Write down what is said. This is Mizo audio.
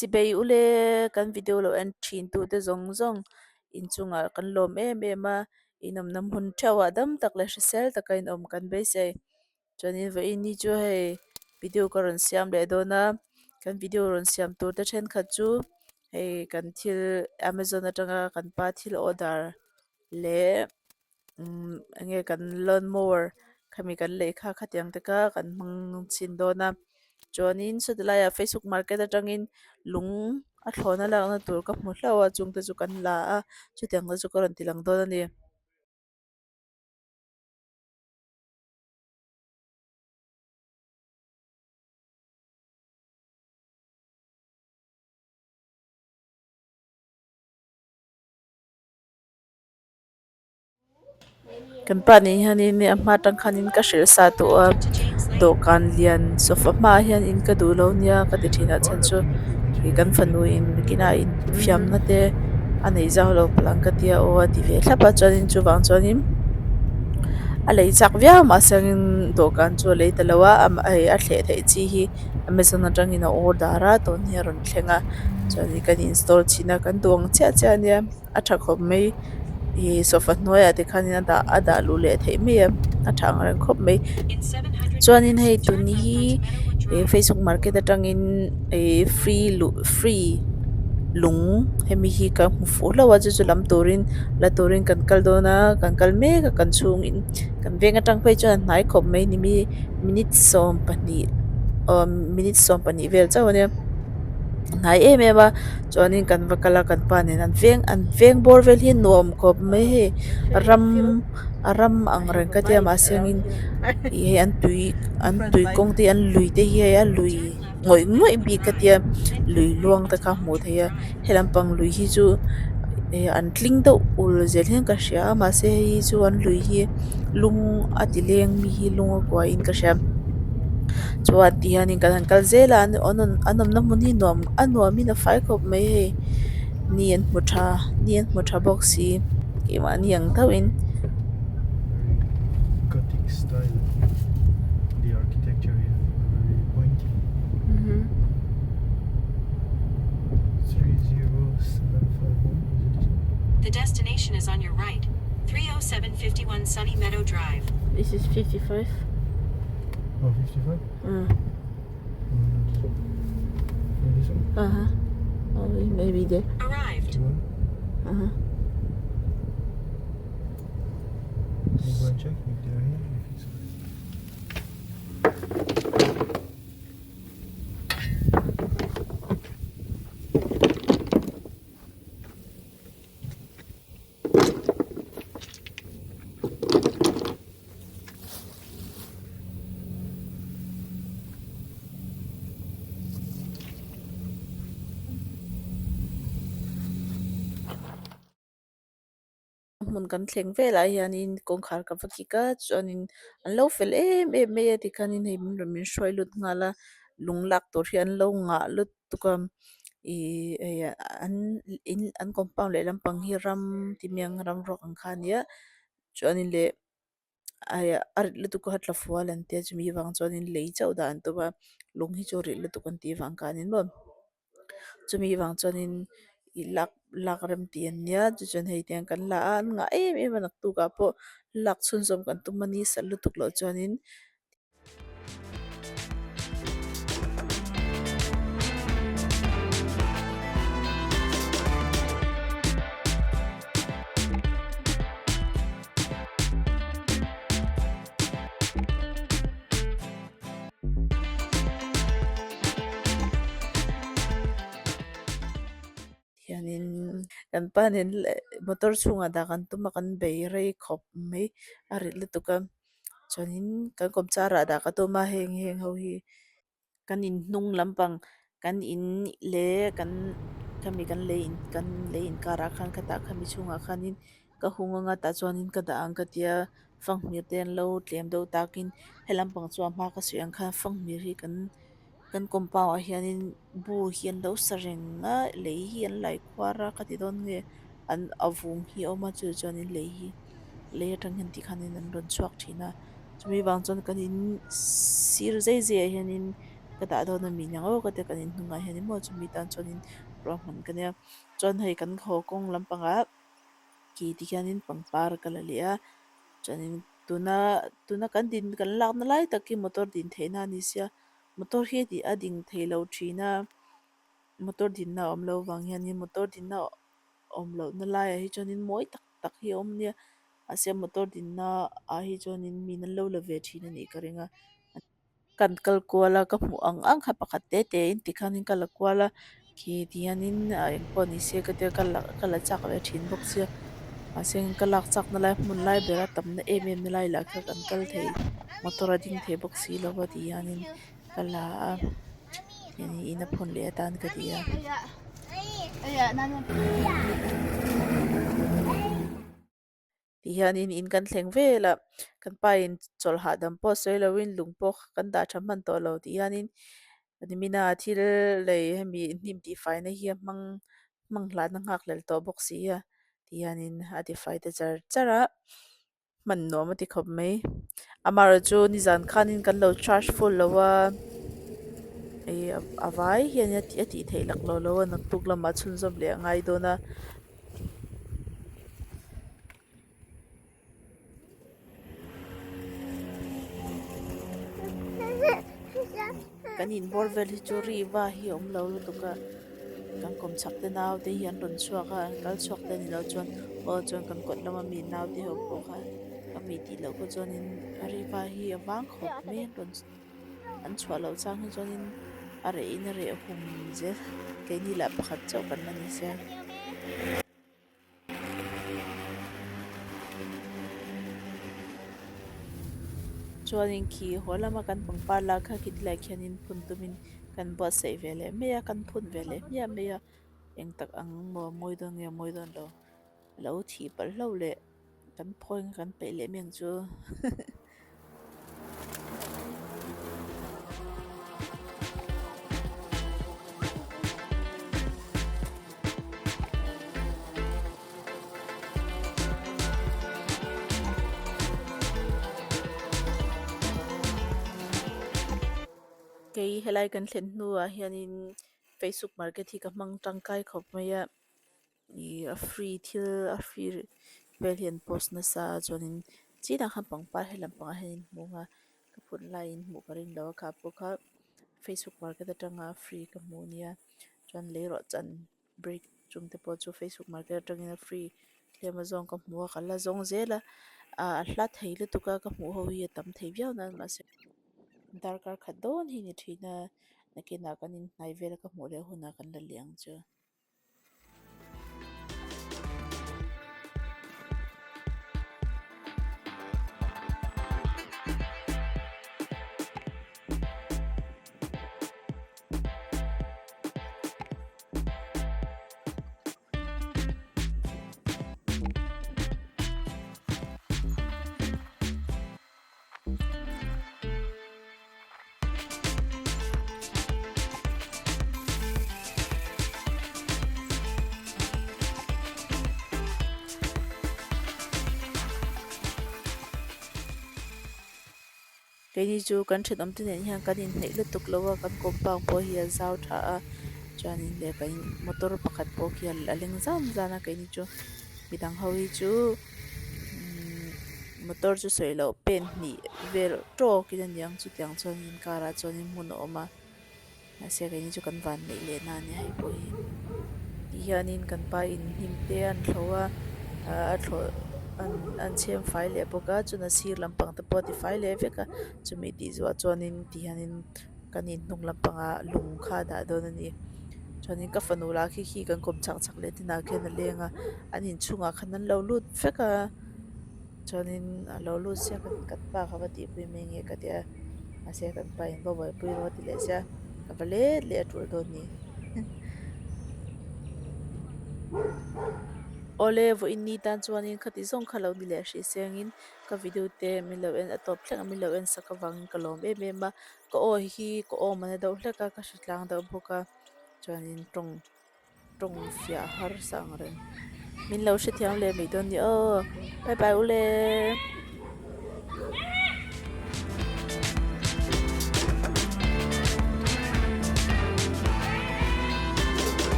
Chibei ule kan video lo en thin tute zawng zawng inchungah kan lawm em em a, inawmna hmun theuhah dam tak leh hrisel taka inawm kan beisei. Chuanin vawiin hi chu hei video ka rawn siam leh dawn a, kan video rawn siam tur te thenkhat chu hei kan thil amazon atanga kan pa thil order leh umm eng nge kan lawn mower khami kan lei kha khatiang te kha kan hmang chhin dawn a chuanin sawti laiah facebook market atangin lung a thlawhna lakna tur ka hmu hlauh a chung te chu kan la a chutiang te chu ka rawn ti lang dawn a ni. Kan pa nen hianin a hma atang khanin ka hrilh sa tawh a dawhkan lian sofa hmaah hianin ka duh lo nia ka ti thin a chhan chu ih kan fanu in kinah infiamna te a nei zau lo palh ang ka tia aw a ti ve thlap a chuanin chuvang chuanin a lei chak viau mahse angin dawhkan chu a lei ta lo a amah hei a thleh theih chi hi amazon atangin a order a tun hi a rawn thleng a chuanin kan install chhin a kan duh ang chiah chiah a nia. A tha khawp mai ih sofa hnuaiah te khanin a dah a dah luh leh theih mai a a tha ang reng khawp mai chuanin hei tun hi ih facebook market atangin ih free luh free lung hemi hi ka hmu fuh hlauh a chu chu lam turin la turin kan kal dawn a kan kal mek a kan chhungin kan veng atang phei chuan a hnai khawp mai ni mi minute 20 aw minute 20 vel chauh a nia a hnai em em a. Chuanin kan va kal a kan pa nen an veng an veng bawr vel hi nuam khawp mai hei ram a ram ang reng ka tia mahse angin ih hei an tui an tui kawng te an lui te hi hei a lui ngawih ngawih bik ka tia lui luang te kha hmuh theih a he lampang lui hi chu ih an tling deuh ul zel hian ka hria a mahse hei hi chu an lui hi lung a ti leng mi hi lung a kuai in ka hria chuan ti hianin kan han kal zel a an an awmna hmun hi nuam a nuamin a fai khawp mai hei ni an hmu tha ni an hmu tha bawk si keimahni ang deuhin. Gothic style the architecture here very pointy 30751 is it this one? The destination is on your right, 30751 Sunny Meadow Drive. This is 55. Oh, 55? Oh, no, this one. Oh, this one? Uh-huh. Oh, maybe there. Arrived. 51? Uh-huh. You go and check if they are here. If it's Hmun kan thleng velah hianin kawngkhar ka va kik a chuanin an lo fel em em mai a tikhanin hei min rawn min hruai lut nghal a lung lak tur hi an lo ngah lutuk a ihh hei an in an compound leh lampang hi ram ti mai ang ram ruak ang kha a ni a chuanin leh a rit lutuk a tla fual an tia chumi vang chuanin lei chauh dah an tum a lung hi chu rit lutuk an tih vang khanin maw chumi vang chuanin ih lak lak rem tih an nia chu chuan hei tiang kan la a an ngah em em a naktuk ah pawh lak chhunzawm kan tum a ni sat lutuk loh chuanin. Hianin kan pa nen motor chhungah dah kan tum a kan bei rei khawp mai a rit lutuk a chuanin kan kawmchar ah dah ka tum a heng heng ho hi kan in hnung lampang kan in leh kan khami kan lei in kan lei inkarah khan khatah khami chhungah khanin ka hung anga tah chuanin ka dah ang ka tia fanghmir te an lo tlem deuh takin he lampang chu a hma ka sawi ang khan fanghmir hi kan kan compound ah hianin bu hi an lo sa reng a lei hi an lai khuar a ka ti dawn nge an a vung hi a awm a chu chuanin lei hi lei atang hian ti khanin an rawn chhuak thin a chumi vang chuan kan in sir zai zai ah hianin. Ka dah dawn a mi niang aw ka tia kan inhnungah hian emaw chumi tan chuanin ruahman ka nia. Chuan hei kan haw kawng lampangah khi ti hianin pangpar ka la leh a chuanin tuna tuna kan din kan lakna lai tak hi motor din theihna a ni sia motor hi a ding thei lo thin a motor dinna a awm loh vang hianin motor dinna awm lohna laiah hi chuanin mawi tak tak hi a awm ania mahse motor dinna ah hi chuanin mi an lo la ve thin a nih ka ring a. Kan kal kual a ka hmuh ang ang kha pakhat te te in tikhanin ka la kual a khi tihianin ah engpawh ni se ka tia ka la ka la chak ve thin bawk sia mahse ka lak chak na lai hmun lai ber a tam na em em na lai lah kha kan kal thei motor a ding thei bawk si lo a tihianin ka la a tihianin in a phun leh atan ka ti a. Tihianin in kan thleng vel a, kan pa in chawlh hahdam pawh sawi loin lung pawh kan dah tha hman tawh lo tihianin nimina thil lei hemi hnim tihfaina hi a hmang hmang hlahna nghak hlel tawh bawk si a tihianin a tifai ta char char a hman nuam a ti khawp mai. Amaherawhchu nizan khanin kan lo charge full lo a ih a vai hian a tih theih lak lo lo a naktuk lamah chhunzawm leh a ngai dawn a. Kan inbawr vel hi chu ri va hi a awm lo lutuk a kan kawm chhak te nau te hi an rawn chhuak a an kal chhuak te a ni loh chuan aw chuan kan kawt lama mi nau te ho pawh kha ka mi tih loh kha chuanin ri va hi a vang khawp mai an rawn an chhuah loh chang hi chuanin a reh in a reh hum zel keini lah pakhat chauh kan la ni sia. Chuanin khi haw lama kan pangpar lak kha khi tilai khianin phun tumin kan buatsaih ve leh mai a kan phun ve leh hmiah mai a eng tak ang maw mawi dawn nge mawi dawn lo lo thih palh hlauh leh kan phawi ang kan peih leh mai ang chu. Kei helai kan thlen hnuah hianin Facebook market hi ka hmang tangkai khawp mai a. Ih a free thil a free vel hi an post nasa a chuanin chinah khan pangpar he lampangah hian in hmu ang a ka phun laiin hmuh ka ring lo a kha pawh kha facebook market atanga free ka hmuh ania chuan lei rawh chan break chung te pawh chu facebook market atangin a free tlem a zawng ka hmu a ka la zawng zel a ah a hla thei lutuk a ka hmuh ho hi a tam thei viau nan mahse darkar khat dawn hi ni thin a nakinah kan inhnai vel a ka hmuh leh hunah kan la leh ang chu. Keini chu kan thenawm te nen hian kan inhneih lutuk lo a kan compound pawh hi a zau tha a chuanin leh kan motor pakhat pawh khi a leng zan zan a keini chu midang ho hi chu. Motor chu sawi loh pen hnih vel tawkin a niang chutiang chuan inkarah chuanin hmun a awm a mahse keini chu kan van neih leh na ania hei pawh hi tihianin kan pa in hnim te an thlo a ahh a thlawh an an chhem fai leh bawk a chuan a sir lampang te pawh a ti fai leh vek a chumi tih zawh chuanin tihianin. Kan in hnung lampangah lung kha a dah dawn a ni. Chuanin ka fanu lah khi khi kan kawm chak chak leh tinah khian a leng a, an inchhungah khan an lo lut vek a, chuanin a lo lut sia kan kan pa kha va tihpui mai nge ka ti a, mahse kan pa in va buaipui rawh a ti leh sia, ka va let leh a tul dawn ni. Awle vawiin ni tan chuanin khati zawng kha lo ni leh hrih sengin ka video te min lo en a tawp thleng a min lo en sak avangin ka lawm em em a. Ka aw hi ka aw man a deuh hlek a ka hre tlang deuh bawk a chuanin tawng tawng fiah harsa ang reng min lo hrethiam leh mai dawn ni aw bye bye ule.